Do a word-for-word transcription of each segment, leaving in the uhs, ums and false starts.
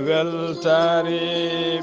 Weltaare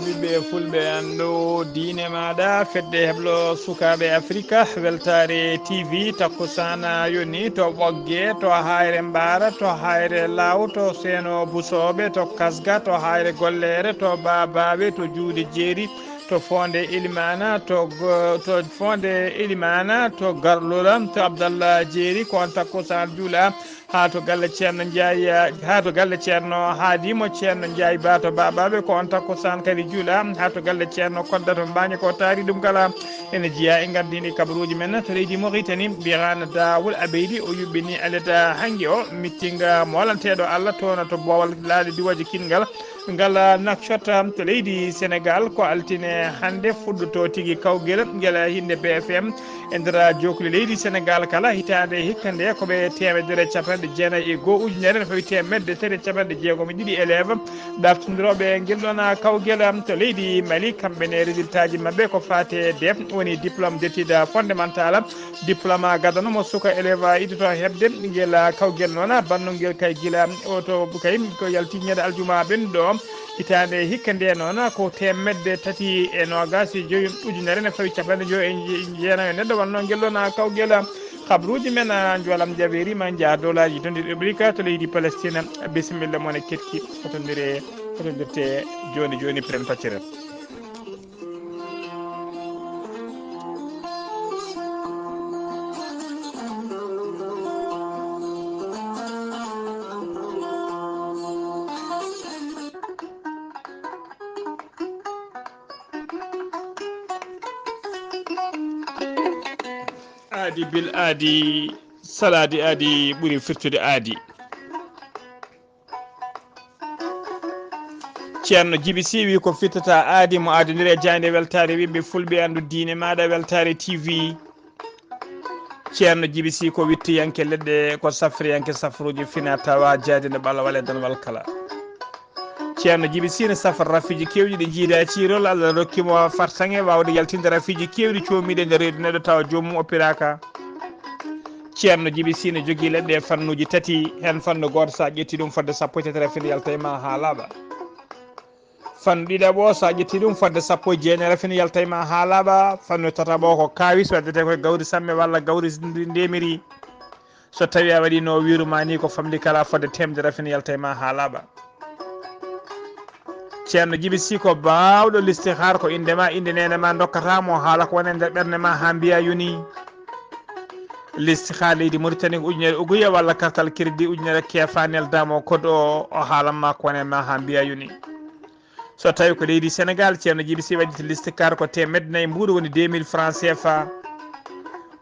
ɓiɓɓe fulɓe, anndu diine maaɗa, fedde heblo sukaaɓe Afrika, weltaare T V, takkusaan yoni to Ɓogge, to Hayre Mbaara, to Hayre Law, to Seeno Busooɓe, to Kasga, to Hayre Golleere, to Baabaaɓe, to Juuɗe Jeeri, to Foonde Ilimaana, to go-, to Foonde Ilimaana, to Garlula, to Abdallah Jeeri, ko on takkusaan juula. Haa to galle Ceerno Njaay, haa to galle Ceerno Haadi mo Ceerno Njaay Ba to Baabaaɓe, ko on takkusaan kadi juula. Haa to galle Ceerno Kodda to Mbaaña, ko taari ɗum kala. Ene jeyaa e ngardiiɗi kabaruuji men to leydi Moritani, Birana Daawol Abeydi, o yuɓɓini aleda hanki o, mittinga moolanteeɗo Allah toon to Boowal Laali Diwaji Kinngal. Ngal, ah, Nouakchott, ah, to leydi Senegaal, ko altine hannde fuɗɗotoo tigi kawgel ngel, ah, hinnde B F M e nder, ah, jookli leydi Senegaal kala. Hitaande hikka nde ko ɓe teemedere capanɗe jeenayi e goo ujunere e teemedde tati e capanɗe jeegom e ɗiɗi élève ɗaftindirooɓe ngel ɗoon, ah, kawgel, ah, to leydi Mali. Kamɓe ne, résultat ji maɓɓe ko faati e D E F, woni diplôme d'études fondamentales. Diplôme gadano mo suka élève iddoto heɓde ngel kawgel noon, bannungel kay gila o to kay ko yalti ñande aljuma ɓennuɗo o. Hitaande hikka nde noon ko teemedde tati e noogaas e joyi ujunere ne fawi capanɗe joyi e jeenayo neɗɗo wonno ngel ɗoon kawgel. Habruuji men, Joolam Jabeeri ma njaha dowlaaji tonɗi Afrika to leydi Palestine. Bisimilla mon e ketki, fotondire, fotondirte jooni jooni, piren paccere. Aadi bil aadi, salaade aadi ɓuri firtude aadi. Ceerno Jibi Sy wi ko firtata aadi mo aadondiri e jaaynde weltaare ɓiɓɓe fulɓe, anndu diine maaɗa weltaare T V. Ceerno Jibi Sy ko wittiyanke leɗɗe, ko safriyanke safruuji fina tawa jaadino ɓalawal e danwal kala. Ceerno Jibi Sy ne safra rafiiji keewɗi ɗi jiida e ciirol, Allah rokki mo fartaŋŋe waawde yaltinde rafiiji keewɗi coomiiɗi e nder reedu neɗɗo tawa joomum oppiraaka. Ceerno Jibi Sy ne jogii leɗɗe e fannuuji tati, heen fannu gooto so a ƴetti ɗum fodde sappo e tati rafino yalta e ma haa laaɓa. Fannu ɗiɗaɓo, so a ƴetti ɗum fodde sappo e jeenayi rafino yalta e ma haa laaɓa. Fannu tataɓo ko kaawis, waɗetee ko e gawri samme walla gawri ndemiri. So tawi a waɗino wiiru ma ni ko famɗi kala fodde teemedere rafino yalta e ma haa laaɓa. Ceerno Jibi Sy ko baawɗo listihaar, ko innde ma, innde neene ma dokkata mo haala ko woni e nder ɓernde ma haa mbiya yoni. Listihaar leydi Mauritanie ko ujunere uguya walla kartal crédit ujunere keefa, nelda mo code o, o haalan ma ko woni e ma haa mbiya yoni. So tawi ko leydi Senegaal, Ceerno Jibi Sy waɗi listihaar ko teemedde nayi mbuuɗu, woni deux mille francs C F A.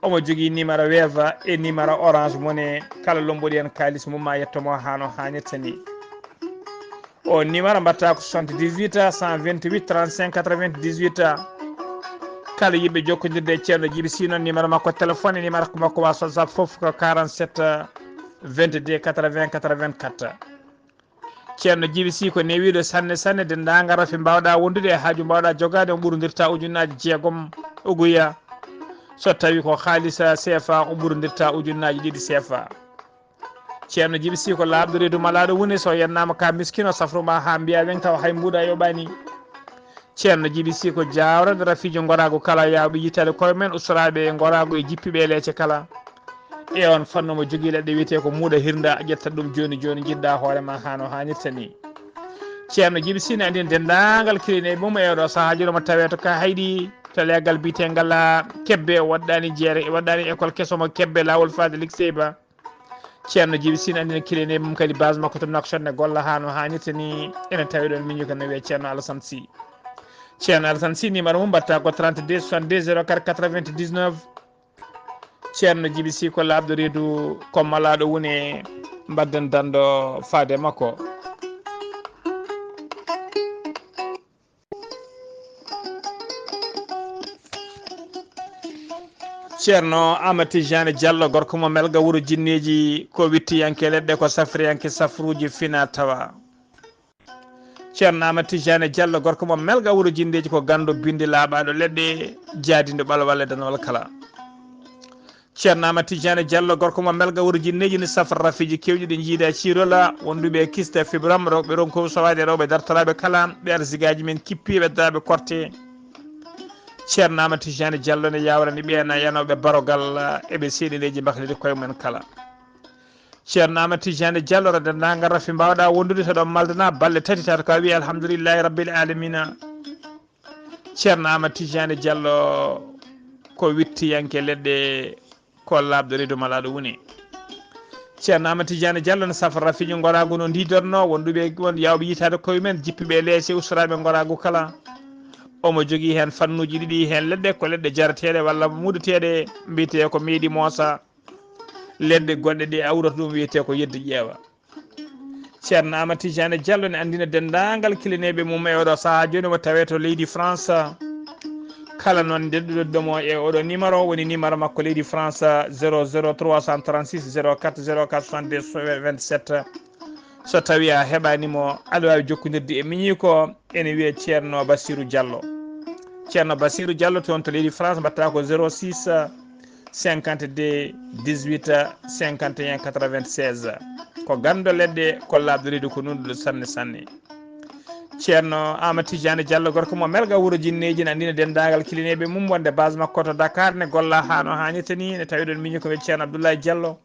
Omo jogii numéro Wave e numéro Orange Money. Kala lomboɗi heen kaalis mum ma yetto mo haa no haanirta ni. O numéro mbaɗata ko soixante-dix-huit, cent vingt-huit, trente-cinq, quatre-vingt-dix-huit. Kala yiɗɓe jokkondirde e Ceerno Jibi Sy noon, numéro makko téléphone e numéro makko WhatsApp fof ko quarante-sept, vingt-deux, quatre-vingts, quatre-vingt-quatre. Ceerno Jibi Sy ko newiiɗo sanne sanne, denndaangal rafi mbaawɗa wondude e haaju mbaawɗa jogaade, o ɓurondirta ujunnaaji jeegom uguya. So tawi ko haalisa C F A, o ɓurondirta ujunnaaji ɗiɗi C F A. Ceerno Jibi Sy ko laaɓɗo reedu malaaɗo woni, so yennaama ka miskino safru ma haa mbiya weŋ tawa hay mbuuɗa yoɓaani. Ceerno Jibi Sy ko jaawrande rafiiji ngoraagu kala yaawɓe yittaade koye men, ustoraaɓe ngoraagu e jippiiɓe e leece kala. E on fannu mo jogii leɗɗe wiyetee ko muuɗa hirnda, ƴetta ɗum jooni jooni, njiɗɗa hoore ma haa no haanirta ni. Ceerno Jibi Sy ne anndina denndaangal kilinee mum e oɗo sahaa jooni mo tawee to ka hayɗi to leegal biyeteengal Kebbe, waɗɗaani jeere, waɗɗaani école keso mo Kebbe, laawol faade Likseyba. Ceerno Jibi Sy ne anndina kilinee mum kadi base makko to Nouakchott ne golla haa no haanirta ni. Ene tawi ɗoon miñu ko no wiyee Ceerno Alassane Sy. Ceerno Alassane Sy numéro mum mbaɗata ko trente-deux soixante-deux zéro quatre quatre-vingt-dix-neuf. Ceerno Jibi Sy ko laaɓɗo reedu, ko malaaɗo woni, mbadden danndo faade makko. Ceerno Amadou Tidiane Diallo, gorko mo Melga, wuro Jinneeji, ko wittiyanke leɗɗe, ko safriyanke safruuji fina tawa. Ceerno Amadou Tidiane Diallo, gorko mo Melga, wuro Jinneeji, ko ganndo binndi laaɓaaɗo leɗɗe, jaadinɗo ɓalwal e danwal kala. Ceerno Amadou Tidiane Diallo, gorko mo Melga, wuro jinneeji, ne safra rafiji kewɗi ɗi jiida e Cirola, wonduɓe e kiste fibram, rewɓe ronkoɓe sowaade, rewɓe dartoraaɓe kala, ɓe arsigaaji men kippiiɓe, daraaɓe korte. Ceerno Amadou Tidiane Diallo ne yawrani ɓeen yanooɓe barogal, e ɓe seeɗireeji mbakliti koye mumen kala. Ceerno Amadou Tidiane Diallo, ro denndaangal rafi mbaawɗa wondude, so ɗon maldana balle tati, tata ko a wiyi alhamdulillahi rabbil alamina. Ceerno Amadou Tidiane Diallo ko wittiyanke leɗɗe, ko laaɓɗo reedu malaaɗo woni. Ceerno Amadou Tidiane Diallo ne safra rafiiji ngoraagu no ndiidorno, wonduɓe won yawɓe yitaade koye men, jippiɓe e leese, ustoraaɓe ngoraagu kala. Omo jogii heen fannuuji ɗiɗi, heen leɗɗe, ko leɗɗe jarateeɗe walla muudateeɗe, mbiyetee ko meeɗi moosa. Leɗɗe goɗɗe ɗe awrata ɗum wiyetee ko yedde ƴeewa. Ceerno Amadou Tidiane Diallo ne anndina denndaangal kilineeɓe mum e oɗo sahaa jooni, mo tawee to leydi France. Kala noon ndenduɗo mo e oɗo numéro, woni numéro makko leydi France, zéro zéro trois cent trente-six zéro quatre zéro quatre soixante-deux vingt-sept. So tawii a heɓaani mo, aɗa waawi jokkondirde e miñiiko, ene wiyee Ceerno Bassirou Diallo. Ceerno Bassirou Diallo toon to leydi France, mbaɗta ko zéro six cinquante-deux dix-huit cinquante et un quatre-vingt-seize. Ko ganndo leɗɗe, ko laaɓɗo reedu, ko nunɗuɗo sanne sanne. Ceerno Amadou Tidiane Diallo, gorko mo Melga, wuro jinneeji, ne anndina denndaangal kilineeɓe mum wonde base makko to Dakar ne golla haa no haanirta ni, ne tawi ɗon miñiiko wiyee Ceerno Abdoulaye Diallo.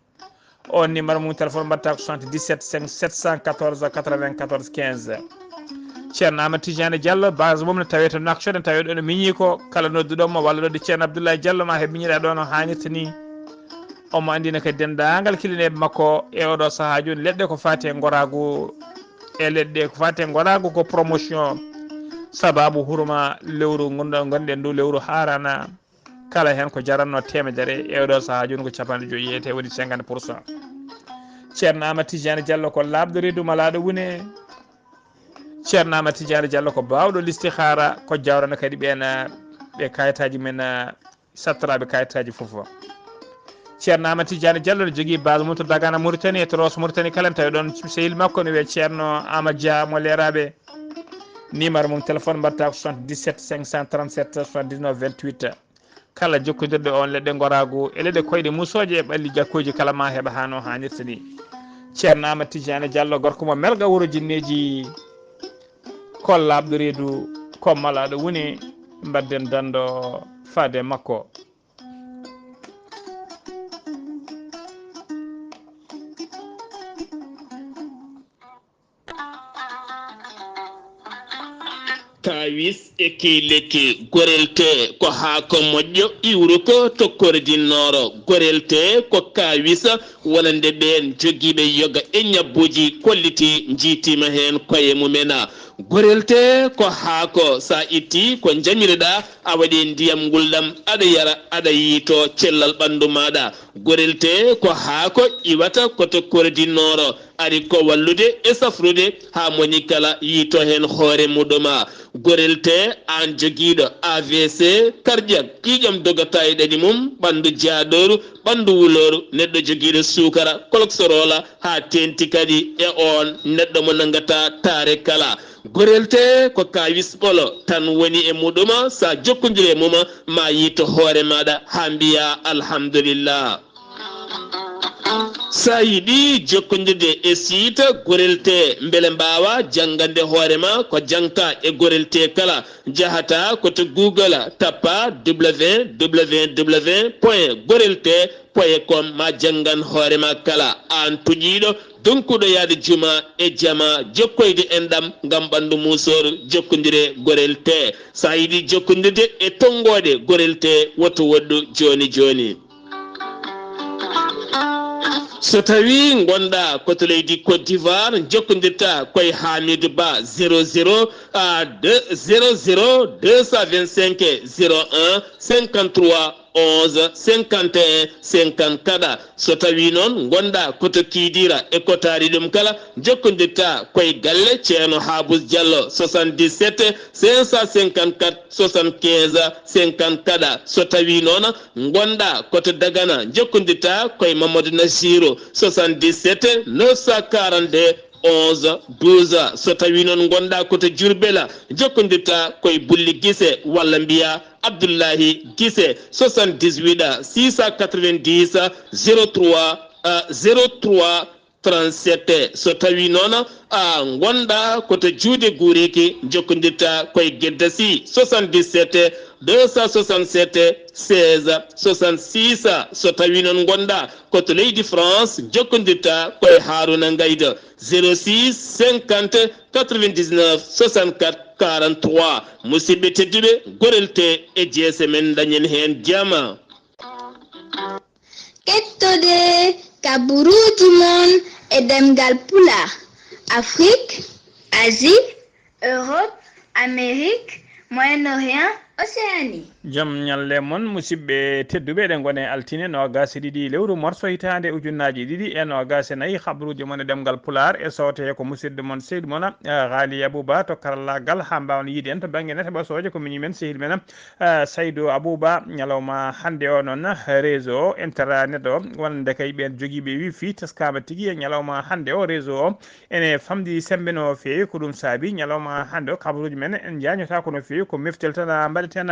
On numéro mum téléphone mbaɗta ko soixante-dix-sept cinq sept cent quatorze quatre-vingt-quatorze quinze. Ceerno Amadou Tidiane Diallo, base mum ne tawee to Nouakchott, ne tawee ɗo no miñiiko, kala nodduɗo mo walla noddu Ceerno Abdoulaye Diallo ma heɓ miñiɗa ɗo no haanirta ni. Omo anndina kadi denndaangal kilineeɓe makko e oɗo sahaa jooni leɗɗe ko faati e ngoraagu, e leɗɗe ko faati e ngoraagu ko promotion, sabaabu hurma lewru ngonɗo, ngonɗen ndu lewru haarana. Kala heen ko jaranno teemedere, e oɗo sahaa jooni ko capanɗe joyi yeete, woni cinquante pour cent. Ceerno Amadou Tidiane Diallo ko laaɓɗo reedu malaaɗo wune. Ceerno Amadou Tidiane Diallo ko baawɗo listihaara, ko jawrana kadi ɓeen, ɓe kayitaaji men, sattoraaɓe kayitaaji fof. Ceerno Amadou Tidiane Diallo ne jogii base mum to Dagana Mauritanie, e Toros Mauritanie kala, ne tawi ɗon sehil makko ne wiyee Ceerno Amadou Dia mo Leeraaɓe. Numéro mum téléphone mbaɗta ko soixante-dix-sept cinq cent trente-sept soixante-dix-neuf vingt-huit. Kala jokkondirɗo on leɗɗe ngoraagu e leɗɗe koyɗe musooje e ɓalli jakkooji kala ma heɓa haa no haanirta ni. Ceerno Amadou Tidiane Diallo, gorko mo Melga, wuro jinneeji, ko laaɓɗo reedu, ko malaaɗo wune, mbaɗden danndo faade makko. Kaawis e key lekki. Gorel tee ko haako moƴƴo iwruko to Kordi Nooro. Gorel tee ko kaawis wonande ɓeen jogiiɓe yoga e ñabbuuji kolliti, njiitiima heen koye mumen. Gorel tee ko haako, so a ittii ko njamiriɗaa, a waɗi ndiyam ngulɗam, aɗa yara, aɗa yiitoo cellal ɓanndu maaɗa. Gorel tee ko haako iwata ko to Kordi Nooro. Ari ko wallude e safrude haa moni kala yiito heen hoore muɗum. Gorel tee, aan jogiiɗo A V C, cardiaque, ƴiiƴam dogata e ɗaɗi mum, ɓanndu jaadooru, ɓanndu wulooru, neɗɗo jogiiɗo suukara, cholestérol, haa teeŋti kadi e oon neɗɗo mo nanngata taare kala. Gorel tee ko kaawis ɓolo tan woni e muɗum, so a jokkondirii e mum, ma yiito hoore maaɗa haa mbiyaa alhamdulillah. So a yiɗi jokkondirde e siita Gorel tee mbele mbaawa janngande hoore ma ko jangta e Gorel tee kala, njahata ko to Google, tappa w w w point gorel tee point com, ma janngan hoore ma kala. Aan toƴiiɗo, donkuɗo yahde juma e jama, jokkoyde enɗam ngam ɓanndu muusooru, jokkondiree Gorel tee. So a yiɗi jokkondirde e tonngooɗe Gorel tee, woto woɗɗu jooni jooni. So tawii ngonɗaa ko to leydi Côte d'Ivoire, njokkondirtaa koye Hamidou Ba, zéro zéro, a, deux, zéro zéro deux cent vingt-cinq zéro un cinquante-trois onze cinquante et un cinquante-quatre. So tawii noon ngonɗaa ko to Kidira e ko taari ɗum kala, njokkondirtaa koye galle Ceerno Habous Diallo, soixante-dix-sept cinq cent cinquante-quatre soixante-quinze cinquante-quatre. So tawii noon ngonɗaa ko to Dagana, njokkondirtaa koye Mamadou Nassirou, soixante-dix-sept neuf cent quarante-deux onze douze. So tawii noon ngonɗaa ko to Jurbel, njokkondirtaa ko e Bulli Gise walla mbiyaa Abdullahi Gise, soixante-dix-huit six cent quatre-vingt-dix zéro trois, euh, zéro trois trente-sept. So tawii noon a ngonɗaa ko to Juude Guureeki, njokkondirtaa ko e Gedda Sy, soixante-dix-sept deux cent soixante-sept seize soixante-six. So tawii noon ngonɗaa ko to leydi France, njokkondirtaa ko e Haaruna Ngaydo, zéro six cinquante quatre-vingt-dix-neuf soixante-quatre quarante-trois. Musidɓe tedduɓe, gorel tee e jeese men, dañen heen jam. Kettode kaburuuji mon e ɗemngal Pulaar, Afrik, Asie, Europe, Amérique, Moyen-Orient, Océanie. Jam ñalle mon, musidɓe tedduɓe, eɗen ngoni e altine noogaas e ɗiɗi lewru morso hitaande ujunnaaji ɗiɗi e noogaas e nayi. Habruuji mon e ɗemngal Pulaar e soote ko musidɗo mon seydi mon, eh, Ghali Abouba to karallaagal, haa mbaawen yiide en to bannge nete ɓasooje ko miñi men sehil men, eh, Saydou Abouba. Ñalawma hannde o noon, réseau o, internet o, wonande kay ɓeen jogiiɓe wifi, teskaama tigi e ñalawma hannde o, réseau o ene famɗi semmbe no feewi. Ko ɗum saabi ñalawma hannde o, kabaruuji men en njaañotaako no feewi, ko meftel tan mbaɗeten,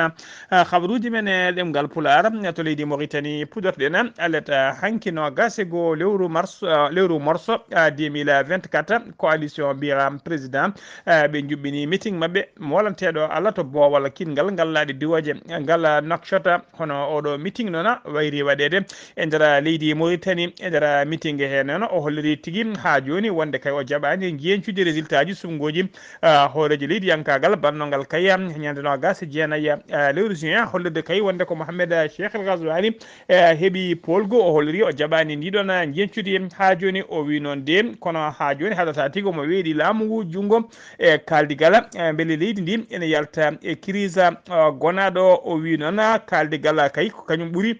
ah, kabaruuji men e ɗemngal Pulaar to leydi Mauritanie. Puɗɗorɗen alet, ah, hanki noogaas e goo lewru mars, ah, lewru morso, ah, deux mille vingt-quatre, coalition Biram Président, ah, ɓe njuɓɓini meeting maɓɓe moolanteeɗo Allah to boowal kinngal ngal laaɗe diwooje ngal Nouakchott. Hono oɗo meeting noon wayri waɗeede e nder leydi Mauritanie. E nder meeting he noon o holliri tigi haa jooni wonde kay o jaɓaani njeñcude résultat ji suɓngooji, ah, hooreejo leydiyankaagal bannongal kay ñande noogaas e jeenayi, ah, lewru juin, hollirde kay wonde ko Mohamed Cheikh El Ghazouani, eh, heɓi poolgu. O holliri o jaɓaani ndiɗon njeñcudi haa jooni. O wi noon de kono haa jooni haɗata tigi omo weeɗi laamu ngu junngo e kaaldigal, eh, mbele leydi ndi ene yalta e crise, eh, gonaaɗo. O wi noon kaaldigal kay ko kañum ɓuri,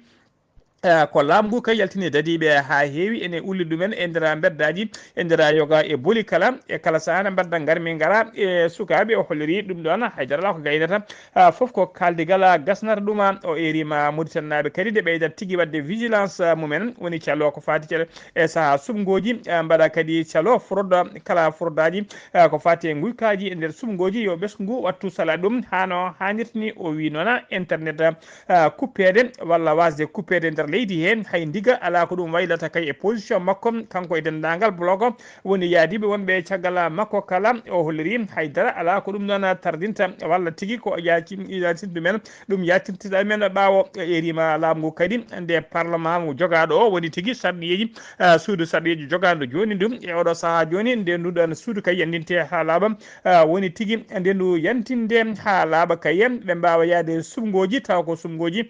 eh, ko laamu ngu kay yaltini dadiiɓe haa heewi, ene ulli ɗumen e nder mbeddaaji, e nder yoga e boli kala, e kala sahaa ne mbadda ngarmi ngara e sukaaɓe. O holliri ɗum ɗoon haydara alaa ko gaynata, ah, fof ko kaaldigal gasnata ɗum. O eerima Mauritanie naaɓe kadi nde ɓeydat tigi waɗde vigilance, ah, mumen, woni calo ko faati calo e sahaa suɓngooji, ah, mbaɗa kadi calo fraude, kala fraudeaaji, ah, ko faati e nguykaaji e nder suɓngooji yo ɓesngu wattu sala ɗum haa no haanirta ni. O wi noon internet, ah, kuppeede walla waasde kuppeede nder leydi he, hay ndiga alaa ko ɗum waylata kay e position makko, kanko e denndaangal bloc woni yaadiiɓe wonɓe caggal makko kala. O holliri haydara alaa ko ɗum ɗoon tardinta walla tigi ko yaatin-, yaatinta ɗumen, ɗum yaatinta men ɓaawo. Eerima laamu ngu kadi nde parlement mo jogaaɗo o woni tigi sarɗiyeeji, ah, suudu sarɗiyeeji jogaandu jooni ndu e oɗo sahaa jooni nde ndu ɗoon suudu kay yanndinte haa laaɓa, ah, woni tigi nde ndu yantinde haa laaɓa kay ɓe mbaawa yahde suɓngooji tawa ko suɓngooji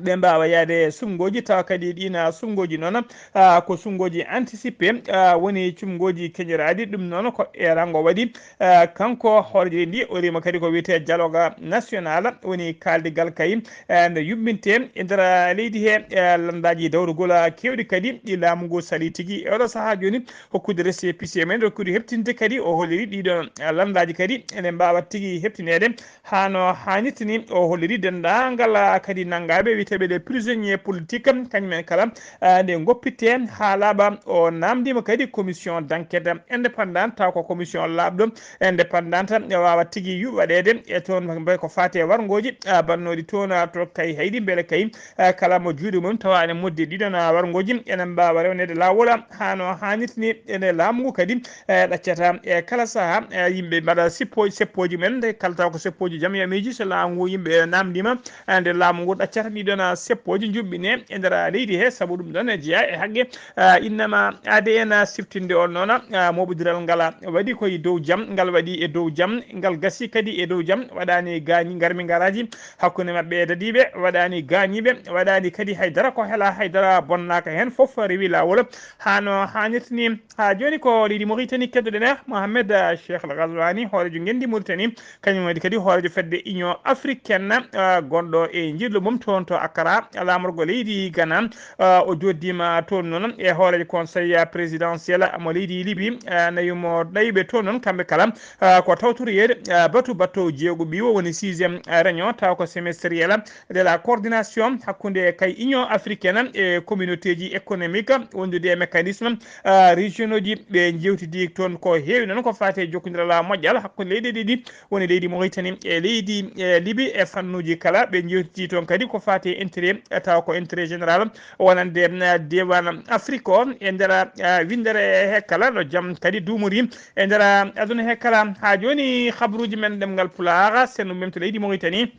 ɓe mbaawa yahde suɓngooji tawa kadi ɗiin suɓngooji noon, ah, ko suɓngooji anticipé, ah, woni suɓngooji keñoraaɗi. Ɗum noon ko erreur waɗi, ah, kanko hooreejo ndi o rima kadi ko wiyetee dialogue national, woni kaaldigal kay, eh, nde yuɓɓinte e nder leydi he, eh, lanndaaji dawrugol keewɗi kadi ɗi laamu ngu sali tigi e oɗo sahaa jooni hokkude récépissé men rokkude heɓtinde kadi. O holliri ɗiɗo, eh, lanndaaji kadi ene mbaawa tigi heɓtineede haa no haanirta ni. O holliri denndaangal, ah, kadi nanngaaɓe wiyeteeɓe les prisonniers politiques, kañum en kala, ah, nde ngoppitte haa laaɓa. O naamndiima kadi commission d'enquête indépendante, taw ko commission laaɓɗo indépendante, e waawa tigi yu-, waɗeede e toon mbaɗ ko faati e warngooji, ah, bannooɗi toon, ah, to kay haydi mbele kay, ah, kala mo juuɗe mum tawa ene moddi ɗiɗon, ah, warngooji ene mbaawa rewneede laawol, ah, haa no haanirta ni. Ene laamu ngu kadi, eh, ɗaccata e kala sahaa, eh, yimɓe mbaɗa sippo-, seppooji men, nde kala taw ko seppooji jam e miiji, so laamu ngu yimɓe naamndiima, eh, nde laamu ngu ɗaccata ɗiɗon, ah, seppooji njuɓɓine e nder leydi he, sabu ɗum ɗoon e jeyaa e haqqe, ah, innama A D N siftinde on noon, ah, mooɓondiral ngal waɗi ko e dow jam, ngal waɗi e dow jam, ngal gasi kadi e dow jam, waɗaani gaañi ngarmi ngaraaji hakkunde maɓɓe e dadiiɓe, waɗaani gaañiiɓe, waɗaani kadi hay dara ko hela, hay dara bonnaaka heen, fof rewi laawol haa no haanirta ni. Haa jooni ko leydi Mauritanie keddoɗen e Mohamed, ah, Cheikh El Ghazouani, hooreejo ngenndi Mauritanie, kañum waɗi kadi hooreejo fedde Union Africaine, ah, gonɗo e njillu mum toon to Accra, laamorgo leydi Ghana. Ah, o jooɗdiima toon noon e hooreejo conseil présidentiel mo leydi Libi. Ah, nawi mo ɗawiɓe toon noon kamɓe kala, ah, ko tawtoriyeede, ah, batu batto jeego ɓiwo woni sixième, ah, réunion taw ko semestriel de la coordination hakkunde kay Union africaine e communautéji économique wondude e mécanisme, ah, régionauji. Ɓe jewtidi toon ko heewi noon ko faati e jokkondiral moƴƴal hakkunde leyɗe ɗiɗi woni leydi Mauritanie e leydi, e Libi e fannuuji kala. Ɓe jewtidi toon kadi ko faati e intérêt, taw ko intérêt général wonande, ah, diiwaan Afrique o e nder, ah, winndere he kala no jam kadi duumori e nder, ah, aduna he kala. Haa jooni habruuji men ɗemngal Pulaar, senndu men to leydi Mauritanie.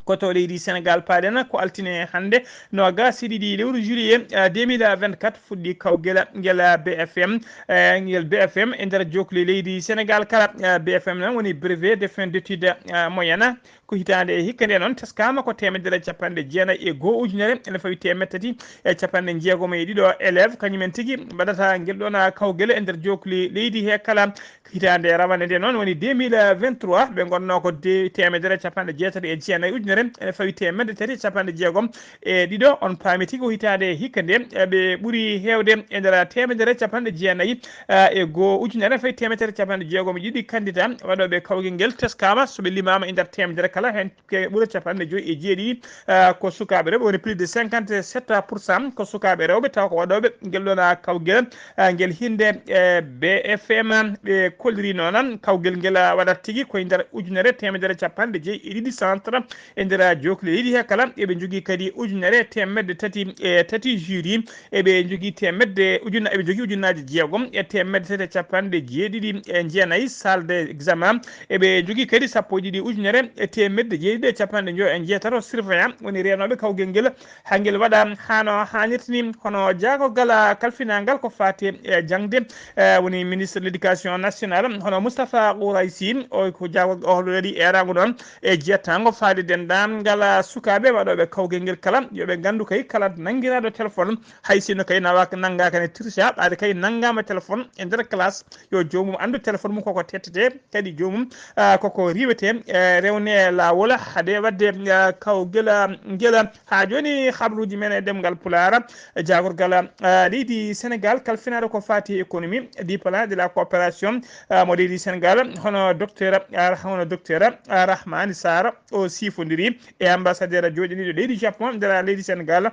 Ko to leydi Senegal paaɗen ko altine hannde, noogaas e ɗiɗi lewru juillet, ah, deux mille vingt-quatre, fuɗɗi kawgel ngel, ah, B F M, eh, ngel B F M e nder jookli leydi Senegal kala. Ah, B F M noon woni brevet de fin d'études, ah, moyenne. Ko hitaande e hikka nde noon teskaama ko teemedere capanɗe jeenayi e goo ujunere ene fawi teemedde tati e capanɗe jeegom e ɗiɗo élève, kañum en tigi mbaɗata ngel ɗoon kawgel e nder jookli leydi he kala. Hitaande rawande nde noon woni deux mille vingt-trois, ɓe ngonnoo ko de teemedere capanɗe jeetati e jeenayi ujunere ene fawi teemedde tati e capanɗe jeegom e ɗiɗo. On paami tigi ko hitaande e hikka nde, e, ɓe ɓuri heewde e nder teemedere capanɗe jeenayi, e, e goo ujunere ene fawi teemedere capanɗe jeegom e ɗiɗi kandida waɗooɓe kawgel ngel teskaama, so ɓe limaama e nder teemedere kala heen ke ɓura capanɗe joyi e jeeɗiɗi, ah, ko sukaaɓe rewɓe, woni plus de cinquante-sept pour cent ko sukaaɓe rewɓe, taw ko waɗooɓe ngel ɗoon, ah, kawgel, ah, ngel hinnde, eh, B F M. Ɓe kolliri noon kawgel ngel, ah, waɗat tigi koye nder ujunere teemedere capanɗe jeyi e ɗiɗi centre e nder, ah, jookli leydi he kala. Eɓe njogii kadi ujunere teemedde tati e tati jury, eɓe njogii teemedde ujunna-, eɓe njogii ujunnaaje jeegom e teemedde tati e capanɗe jeeɗiɗi e jeenayi salle d'examen. Eɓe njogii kadi sappo e ɗiɗi ujunere e teemedde jeeɗiɗi e capanɗe njo-, e jeetato surveillant, woni reenooɓe kawgel ngel. Haa ngel waɗa hano haanirta ni, hono jaagorgal kalfinaangal ko faati e jaŋde, eh, woni ministre de l'éducation nationale, hono Moustapha Khouraïssi, o ko jaagorgal o waɗi eeraango ɗoon e jettaango faade denndaangal sukaaɓe waɗooɓe kawgel ngel kala, yo ɓe nganndu kay kala nanngiraaɗo téléphone, hay sinno kay nawa-, nanngaaka ne tricha, ɓaade kay nanngaama téléphone e nder classe, yo joomum anndu téléphone mum koko tettete, kadi joomum, ah, koko riiwete, eh, rewne laawol, hade waɗde, ah, kawgel, ah, ngel. Haa jooni, habruuji men e ɗemngal Pulaar, jaagorgal, ah, leydi Senegal, kalfinaaɗo ko faati e économie, du plan de la coopération, ah, mo leydi Senegal, hono docteur, ah, hono docteur, ah, Rahmani Sarr, o siifondiri e ambassadeur jooɗiniiɗo leydi Japon nder leydi Senegal,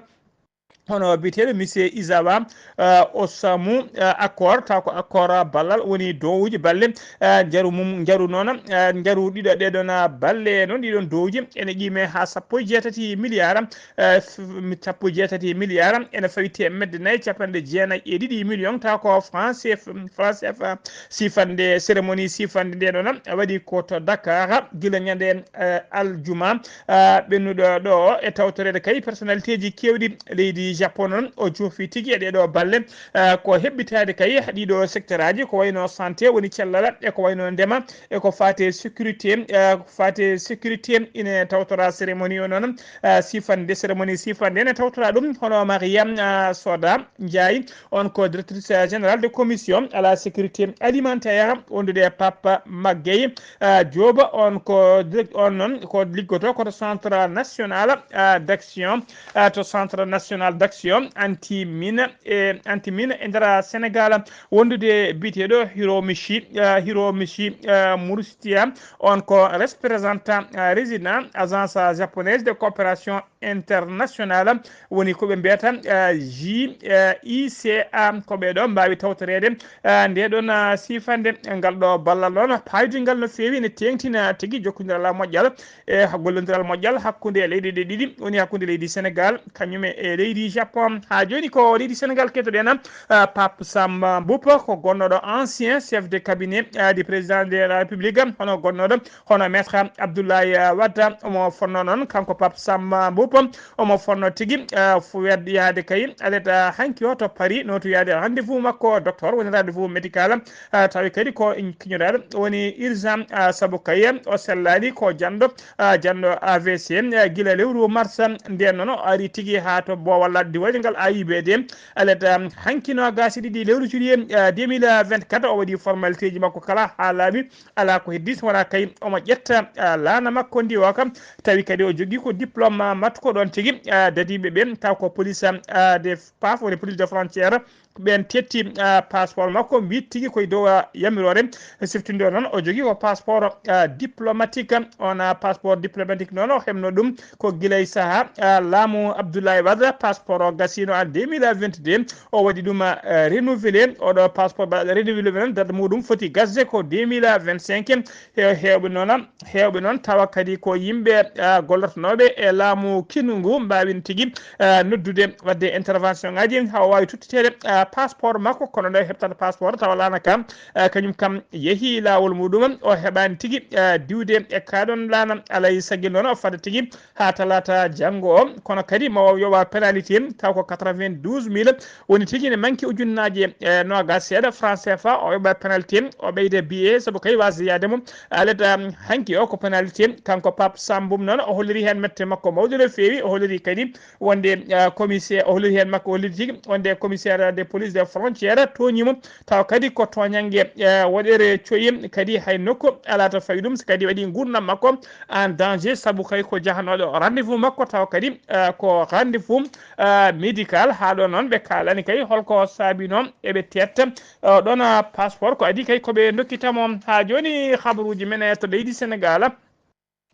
hono biyeteeɗo Monsieur Izawa, eh, Osamu, eh, accord, taw ko accord ballal woni dowuji balle, eh, njaru mum, njaru noon, eh, njaru ɗiɗo ɗee ɗoon, eh, balle noon, ɗiɗon dowuji ene qiime haa sappo e jeetati milliard, eh, f-, sappo e jeetati milliard ene fawi teemedde nayi capanɗe jeenayi e ɗiɗi million, taw ko franc C F, franc C F A. Sifande, cérémonie sifande nde noon waɗi ko to Dakar, gila ñande, eh, aljuma, ah, ɓennuɗo ɗo e tawtoreede kay personnalité ji keewɗi leydi Japon noon, o joofi tigi e ɗee ɗoo balle, ah, ko heɓɓitaade kay ɗii ɗoo secteur aji, ko wayno santé woni cellal, e ko wayno ndema, e ko faati e sécurité, ah, ko faati e sécurité ine tawtora cérémonie o noon, ah, sifande, cérémonie sifande ene tawtora ɗum hono Mariam, ah, Soda Ndiaye, on ko directrice générale de commission à la sécurité alimentaire, wondude e Pape Magueye, ah, Diop, on ko direct-, on noon ko liggoto ko to centre national, ah, d'action, ah, to centre national d'action anti mine e anti mine e nder Sénégal, wondude biyeteeɗo Hiromichi, ah, Hiromichi, ah, Mursitia, on ko représentant, ah, résident agence japonaise de coopération internationale, woni ko ɓe mbiyata, ah, J, ah, I C A. Ko ɓee ɗoo mbaawi tawtoreede, ah, ndee ɗoon, ah, sifande ngal ɗoo ballal ɗoon paydungal no feewi, ene teeŋtina tigi jokkondiral moƴƴal e gollondiral moƴƴal hakkunde leyɗe ɗe ɗiɗi, woni hakkunde leydi Senegal kañum e leydi Japon. Haa jooni ko leydi Senegal keɗoto-ɗen, ah, Pape Samba Mboup, ko gonnooɗo ancien chef de cabinet, ah, du président de la République, hono gonnooɗo hono Maître Abdoulaye Wade. Omo fonnoo noon, kanko Pape Samba Mboup, omo fonnoo tigi, ah, fu-, wedde yaade kay alet, ah, hanki o to Paris, nootoyaade rendez-vous makko docteur, woni rendez-vous médical, ah, tawi kadi ko kiñoraaɗo woni urgent, ah, sabu kay o sellaani ko janɗo, ah, janɗo A V C, ah, gila lewru mars. Ndeen noon o ari tigi haa to Boowal diwalji ngal A I B D. Alata, um, hanki noogaas e ɗiɗi lewru juillet, uh, deux mille vingt-quatre, o waɗi formalité ji makko kala haa laaɓi. Alaa ko heddi so wonaa kay omo ƴetta, uh, laana makko ndi o kam. Tawi kadi o jogii ko diplôme makko ɗoon tigi, uh, dadiiɓe ɓe, taw ko police, uh, de P A F, woni police de frontière. Ɓeen tetti, uh, passeport makko, mbiyi tigi koye dow, uh, yamiroore. Siftude o noon, o jogii ko passeport, uh, diplomatique. On, uh, passeport diplomatique noon, o heɓno ɗum ko gila e sahaa, uh, laamu Abdoulaye Wade. Passeport o gasiino en deux mille vingt-deux. O waɗi ɗum, uh, renouvelé. Oɗo passeport mbaɗa renouvelé noon, date muɗum foti gasde ko deux mille vingt-cinq. He-, heewɓe noon, heewɓe noon tawa kadi ko yimɓe, ah, gollotnooɓe e laamu kinu ngu, mbaawin tigi, ah, noddude, waɗde intervention ngaji, haa o waawi tottiteede, ah, passeport makko. Kono nde heɓtata passeport tawa laana kam, ah, kañum kam yehi laawol muɗum, o heɓaani tigi, ah, diwde e kaa ɗoon laana. Alay saggil noon o fada tigi haa talaata janngo o. Kono kadi mo o yoɓa pénalité, taw ko quatre-vingt-douze mille woni tigi ne manki ujunnaaje, eh, noogaas seeɗa franc C F A. O yoɓa pénalité, o ɓeyda billet sabu kay waasde yahde mo. Alata, um, hanki o ko pénalité. Kanko Pape Sambum noon, o holliri heen mette makko mawɗe no feewi. O holliri kadi wonde, eh, commissaire, o holliri heen makko, o holliri tigi wonde commissaire de police de frontière tooñii mo. Taw kadi ko tooñannge, eh, waɗere coyi, kadi hay nokku alaa to fawi ɗum, so kadi waɗi nguurndam makko en danger, sabu kay ko jahanooɗo rendez-vous makko, taw kadi, eh, ko rendez-vous, eh, médical. Haa ɗo noon ɓe kaalani kay holko saabinoo eɓe teetta, eh, ɗoon, eh, passeport, ko adii kay ko ɓe ndokkita mo. Haa jooni habaruuji men, eh, to leydi Senegaal.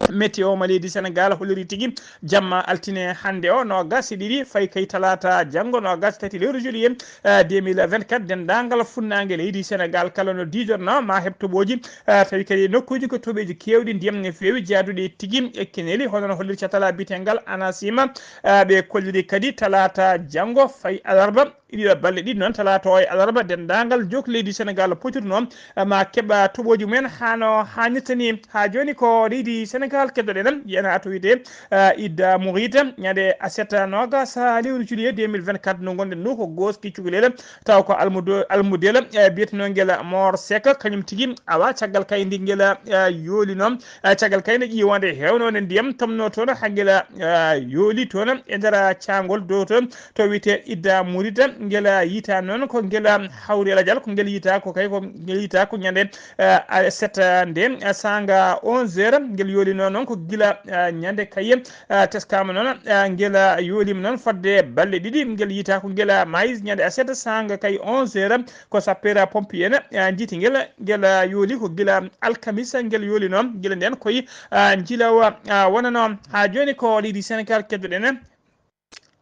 Météo mo leydi Senegaal holliri tigi jamma altine hannde o, noogaas e ɗiɗi, fayi kay talaata janngo, noogaas e tati lewru juillet, eh, deux mille vingt-quatre, denndaangal funnaange leydi Senegaal kala no diidornoo ma heɓ toɓooji, eh, tawi kadi e nokkuuji ko toɓeeji keewɗi, ndiyam ne feewi, jaaduɗi e tigi e keneeli, hono no holliri catal biyeteengal ANACIM, eh, ɓe kolliri kadi talaata janngo, fayi alarba, ɗiɗo balɗe ɗiɗi noon, talaata o e alarba, denndaangal jook leydi Senegaal potirnoo, eh, ma keɓa toɓooji mumen haa no haanirta ni. Haa jooni ko leydi Senegaal keddoɗen, yana to wiyetee, eh, Idda Mouride, ñande aset noogaas lewru juillet deux mille vingt-quatre, no ngonɗen ɗo ko gooski cukalel, taw ko almudo-, almudel, eh, biyetenoo ngel Mor Seck, kañum tigi awa caggal kay ndi ngel, eh, yooli noon, eh, caggal kay nde ƴiiwande heewnoonde ndiyam tomno toon, haa ngel, eh, yooli toon e nder caangol dow toon. To wiyetee Idda Mouride, ngel yiita noon ko ngel hawri alajal, ko ngel yiita ko kay ko ngel yiita ko ñande, eh, a-, sept nde, eh, saanga onze heures, ngel yoolino noon ko gila, eh, ñande kay, eh, teskaama noon, eh, ngel yooliima noon fodde balɗe ɗiɗi, ngel yiita ko ngel maayi ñande a sept saanga kay onze heures, ko sapeur pompier en, eh, njiiti ngel, ngel yooli ko gila alkamisa ngel yoolino, gila ndeen koye, eh, njilawma, eh, wonano. Haa jooni ko leydi Senegaal keddoɗen.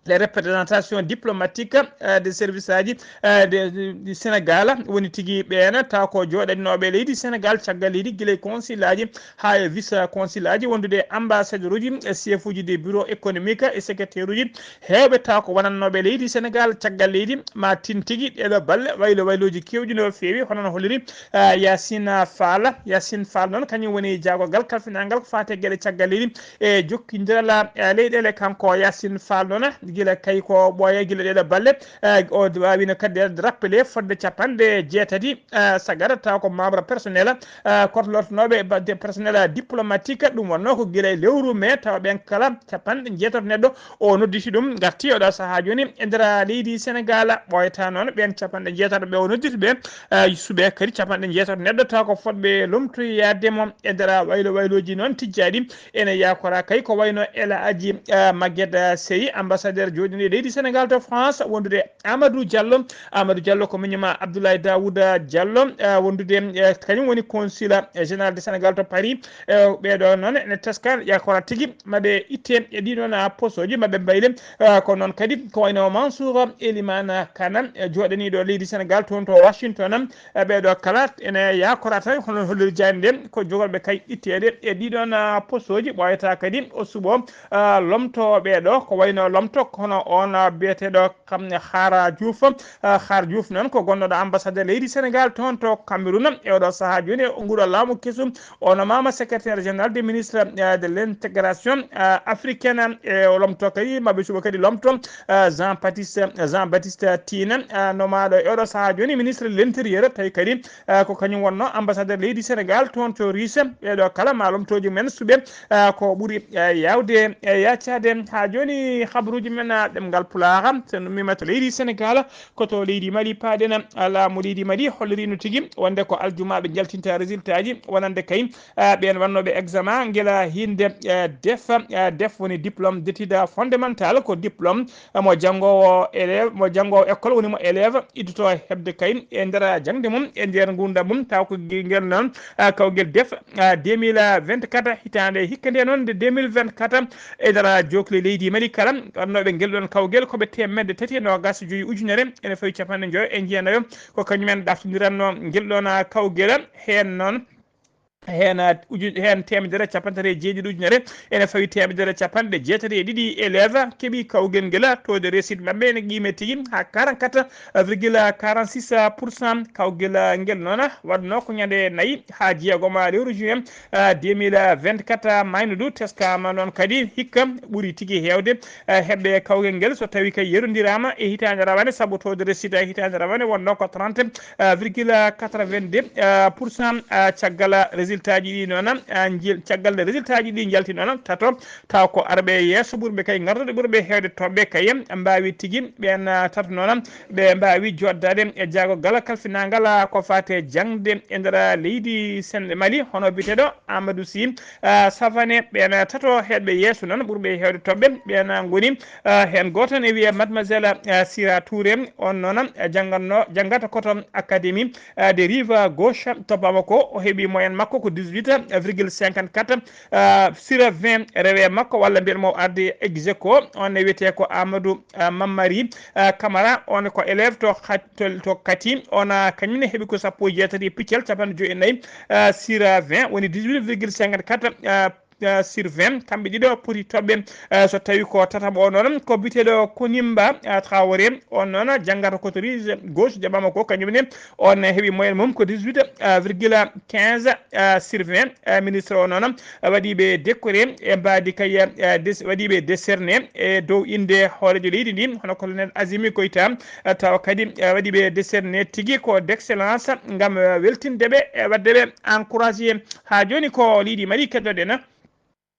Les représentations diplomatiques, euh, des services aji, euh, de, de, de Sénégal, woni tigi ɓeen, taw ko jooɗaninooɓe leydi Senegaal caggal leydi, gila e consul aji haa e vice consul aji, wondude e ambassadeur uji, e chef uji des bureaux économiques e secrétaire uji heewɓe, taw ko wonannooɓe leydi Senegaal caggal leydi, ma tin tigi ɗeɗo balɗe waylo waylooji keewɗi no feewi, hono no holliri, euh, Yacine Fall. Yacine Fall noon, kañum woni jaagorgal kalfinaangal ko faati e geɗe caggal leydi, e jokkindiral, eh, leyɗeele. Kanko Yacine Fall noon, gila kay ko ɓooya gila ɗeɗo balɗe, eh, o waawino kadi rappelé fodde capanɗe jeetati, eh, sagara, taw ko membre personnel, eh, korlortonooɓe ba-, de personnel diplomatique, ɗum wonnoo ko gila e lewru mai, tawa ɓeen kala capanɗe jeetato neɗɗo o nodditi ɗum, ngarti oɗo sahaa jooni e nder leydi Senegaal. Ɓooyata noon ɓeen capanɗe jeetato ɓe o nodditi ɓe, eh, suɓe kadi capanɗe jeetato neɗɗo, taw ko fotɓe lomtoyaade mo e nder waylo waylooji noon tijjaaɗi. Ene yakora kay ko wayno El Hadji, eh, Maguette, eh, Sey, ambassadeur jooɗiiɗo leydi Senegaal to France, wondude Amadou Diallo. Amadou Diallo ko miñum ma Abdoulaye Daouda Diallo, eh, wondude, eh, kañum woni consul, eh, général de Sénégal to Paris. Eh, ɓeeɗo noon ene teska yakora tigi maɓe itte e ɗiɗon, ah, postooji maɓe mbayle. Eh, ko noon kadi ko wayno Mansour Elimane Kane, eh, jooɗaniiɗo leydi Senegaal toon to Washington. E ɓeeɗo kala ene yakorata, hono holliri jaaynde nde, ko jogorɓe kay itteede e ɗiɗon, ah, postooji. Ɓooyata kadi o suɓo, ah, lomto ɓeeɗo, ko wayno lomto, kono on, ah, biyeteeɗo kam Xaara Diouf. Ah, Xaara Diouf noon ko gonnoɗo ambassadeur leydi Senegaal toon to Cameroun. E oɗo sahaa jooni, e nguɗo laamu kesu, o nomaama secrétaire général des ministres, ah, de l'intégration, ah, africaine. E o lomto kadi, maɓe suɓo kadi lomto, ah, Jean Baptiste, Jean Baptiste Tine, ah, nomaaɗo e oɗo sahaa jooni ministre de l'intérieur, tawi kadi, ah, ko kañum wonno ambassadeur leydi Senegaal toon to Russie. Ɓeeɗo kala ma lomtooji men suɓe, ah, ko ɓuri, ah, yaawde, ah, yaacaade. Haa jooni habaruuji men ɗemngal Pulaar, so en ummiima to leydi Senegaal, ko to leydi Mali paaɗen. Laamu leydi Mali holliriino tigi wonde ko aljuma ɓe njaltinta résultat ji, wonande kay, ah, ɓeen wannooɓe examen ngila hinde, eh, def, eh, def woni diplôme d'études fondamentales, ko diplôme, eh, mo janngoowo élève, mo janngoowo école woni mo élève iddoto heɓde kay e nder jaŋde mum, e nder nguurndam mum, taw ko gi-, ngel noon, ah, kawgel def, ah, deux mille vingt-quatre, hitaande hikka nde noon nde deux mille vingt-quatre, e nder jookli leydi Mali kala, wannooɓe ngel ɗoon kawgel ko ɓe teemedde tati e noogaas e joyi ujunere ene fawi capanɗe njoyo e jeenayo, ko kañumen ɗaftondiranno ngel ɗoon, ah, kawgel. Heen noon, heen, ah, uju-, heen teemedere capanɗe tati e jeeɗiɗi ujunere ene fawi teemedere capanɗe jeetati e ɗiɗi élève keɓi kawgel ngel. Taux de réussite maɓɓe ene qiime tigi haa quarante-quatre virgule quarante-six pour cent. Kawgel ngel noon waɗno ko ñande nayi haa jeegom lewru juin, ah, deux mille vingt-quatre. Maaynudu teskaama noon kadi hikka ɓuri tigi heewde, ah, heɓɓe kawgel ngel so tawi kay yerondiraama e hitaande rawane, sabu taux de réussite hitaande rawane wonno ko trente, ah, virgule quatre-vingt-deux, ah, pour cent, ah, caggal résultat ji ɗi noon, ah, njil-, caggal nde résultat ji ɗi njalti noon tato, taw ko arɓe yeeso ɓurɓe kay ngardude ɓurɓe heewde toɓɓe kay mbaawi tigi ɓeen, ah, tato noon ɓe mbaawi jooɗdaade e jaagogal kalfinaangal, ah, ko faati e jaŋde e nder leydi Sen-, Mali, hono biyeteeɗo Amadou Sy, ah, Savané. Ɓeen tato heewɓe yeeso noon ɓurɓe heewde toɓɓe ɓeen ngoni, ah, heen gooto ne wiyee Mademoiselle, ah, Sira Touré, oon noon, ah, janngatno, janngata ko to Académie, ah, de Rive Gauche to Bamako. O heɓi moyenne makko ko dix-huit virgule cinquante-quatre, ah, sur vingt. Rewe makko walla mbiyen mo ardi ex aequo, on ne wiyetee ko Amadou, ah, Mamari, ah, Camara, on ko élève to Khat-, to, to Kati, on, ah, kañum ne heɓi ko sappo e jeetati e piccal capanɗe joyi e nayi, ah, sur vingt, woni dix-huit virgule cinquante-quatre, ah, ah, sur vingt. Kamɓe ɗiɗo poti toɓɓe, ah, so tawi ko tataɓo o noon ko biyeteeɗo Konimba, ah, Traoré, on noon janngata ko to Rive Gauche de Bamako, kañum ne on heɓi moyenne mum ko dix-huit virgule quinze, ah, sur vingt. Ah, ministre o noon, ah, waɗi ɓe décoré e mbaadi kay, ah, des-, waɗi ɓe décerné e dow innde hooreejo leydi ndi, hono colonel Azimi Goïta, ah, tawa kadi, ah, waɗi ɓe décerné tigi ko d'excellence ngam, ah, weltinde ɓe e waɗde ɓe encouragé. Haa jooni ko leydi Mali keddoɗen.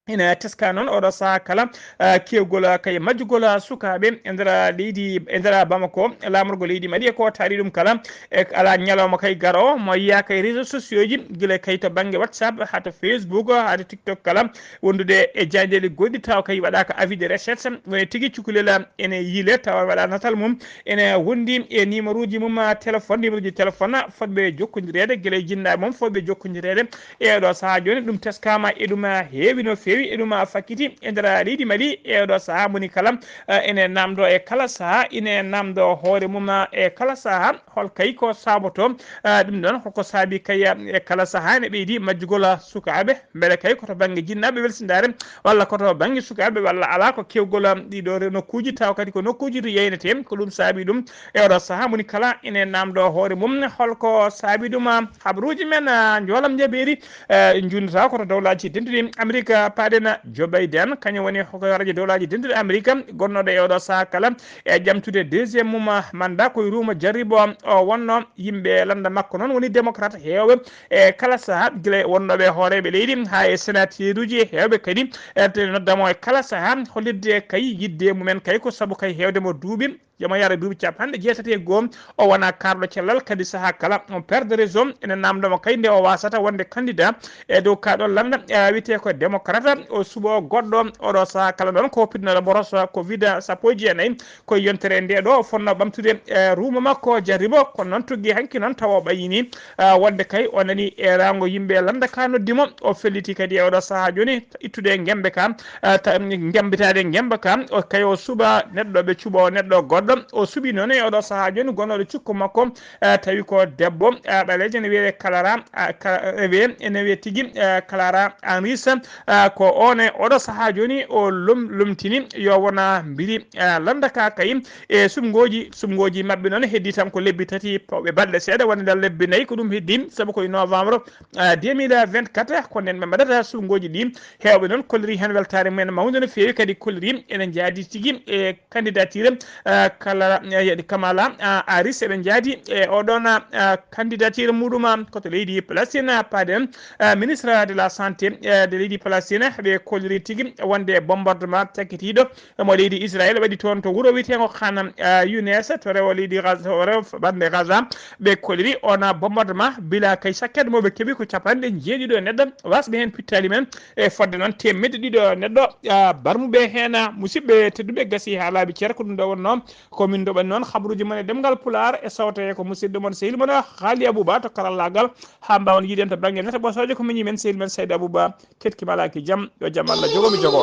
Ina teska noon oɗo sahaa kala, ah, keewgol, ah, kay majjugol, ah, sukaaɓe e nder leydi, e nder Bamako, laamorgo leydi Mali e ko taari ɗum kala. E alaa ñalawma kay garoowo mo yiyaa kay réseaux sociaux ji, gila kay to bannge WhatsApp, haa to Facebook, haa to TikTok kala, wondude e jaayndeeji goɗɗi tawa kay waɗaaka avis de recherche, woni tigi cukalel ene yiile tawa waɗa natal mum, ene wondi e numéro ji mum, ah, téléphone, numéro ji téléphone fotɓe jokkondireede, gila e jinnaaɓe mum fotɓe jokkondireede. E oɗo sahaa jooni, ɗum teskaama, e ɗum heewi no feewi, e ɗum fakkiti e nder leydi Mali. E oɗo sahaa, moni kala, eh, ene naamndo e kala sahaa, ine naamndo hoore mum e kala sahaa, hol kay ko saboto, eh, ɗum ɗon, hoko saabi kay, eh, e kala sahaa ene ɓeydi majjugol sukaaɓe, mbele kay ko to bannge jinnaaɓe welsindaare, walla ko to bannge sukaaɓe, walla alaa ko keewgol ɗiɗo re-, nokkuuji, tawa kadi ko nokkuuji to yeynetee, ko ɗum saabi ɗum. E oɗo sahaa, moni kala ene naamndo hoore mum, holko saabi ɗum? Habaruuji men, ah, njoolam njabeeri, eh, njunnata ko to dowlaaji dentuɗi Amerika, paaɗen Joe Biden, kañum woni hokkorajo dowlaaji dentuɗi Amerika, gonnooɗo e oɗo sahaa kala e ƴamtude deuxième mum mandat, ko e ruuma jarribo o wonno. Yimɓe lannda makko noon woni démocrate heewɓe e kala sahaa, gila e wonnooɓe hooreeɓe leydi haa e sénateur uji heewɓe kadi, e te nodda mo e kala sahaa, hollitde kay yiɗde mumen kay ko sabu kay heewde mo duuɓi. Yo mo yahru duuɓi capanɗe jeetati e goo, o wona kaarɗo cellal, kadi sahaa kala o perde raison. Ene naamndo mo kay nde o wasata wonde candidat e dow kaa ɗoon lannda, eh, wiyetee ko démocrate, o suɓoo goɗɗo. Oɗo sahaa kala noon ko pinnoɗo boros covid sappo e jeenayi. Ko e yontere nde ɗo o fotnoo ɓamtude, eh, ruuma makko jarribo, kono noon tuggi hanki noon tawa o ɓayyini, ah, wonde kay o nani e raango yimɓe lannda ka noddi mo. O felliti kadi e oɗo sahaa jooni ittude ngembe ka, ah, ta-, ngembitaade ngemba ka, o kay o suɓa neɗɗo, ɓe cuɓa o neɗɗo goɗɗo. O suɓi noon e oɗo sahaa jooni gonooɗo cukko makko, ah, tawi ko debbo, ah, ɓaleejo, ene wiyee Clara, ah, Ka-, ene wiyee, ene wiyee tigi, ah, Clara Henris, ah, ko oon e oɗo sahaa jooni o lom-, lomtini yo wona mbiri, ah, lannda ka kay e suɓngooji, suɓngooji maɓɓe noon heddii tan ko lebbi tati pawɓe balɗe seeɗa, wonde nder lebbi nayi ko ɗum heddii, sabu ko e novembre, ah, deux mille vingt-quatre ko nden ɓe mbaɗata suɓngooji ɗi. Heewɓe noon kolliri heen weltaare mumen mawnde no feewi, kadi kolliri ene njaadi tigi e candidature, ah, Kala, eh, Kamala, ah, Harris eɓe njaadi e oɗon, ah, candidature muɗum, ah, ko to leydi Palestine, ah, paaden, ah, ministre de la santé, eh, de leydi Palestine, ɓe kolliri tigi wonde bombardement cakkitiiɗo mo leydi Israël waɗi toon to wuro wiyeteengo Khan, ah, Younes, to rewo leydi Gaza, to rewo ɓernde Gaza, ɓe kolliri on bombardement bila kay sakket mo ɓe keɓi ko capanɗe jeeɗiɗo neɗɗo wasɓe heen pittaali men, e fodde noon teemedde ɗiɗo neɗɗo, ah, barmuɓe heen, ah, musidɓe tedduɓe gasi haa laabi ceer ko ɗum ɗo wonnoo. Ko min ndoɓani noon habaruuji mon e ɗemngal Pulaar e sawto e ko musidɗo mon sehil mon Haali Abouba to karallaagal haa mbaawon yiiden to bannge nete ɓosooje ko miñi men sehil men Seydi Abouba. Keɗki malaaki jam, yo jam Allah jogo mi jogo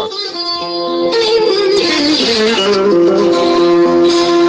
on.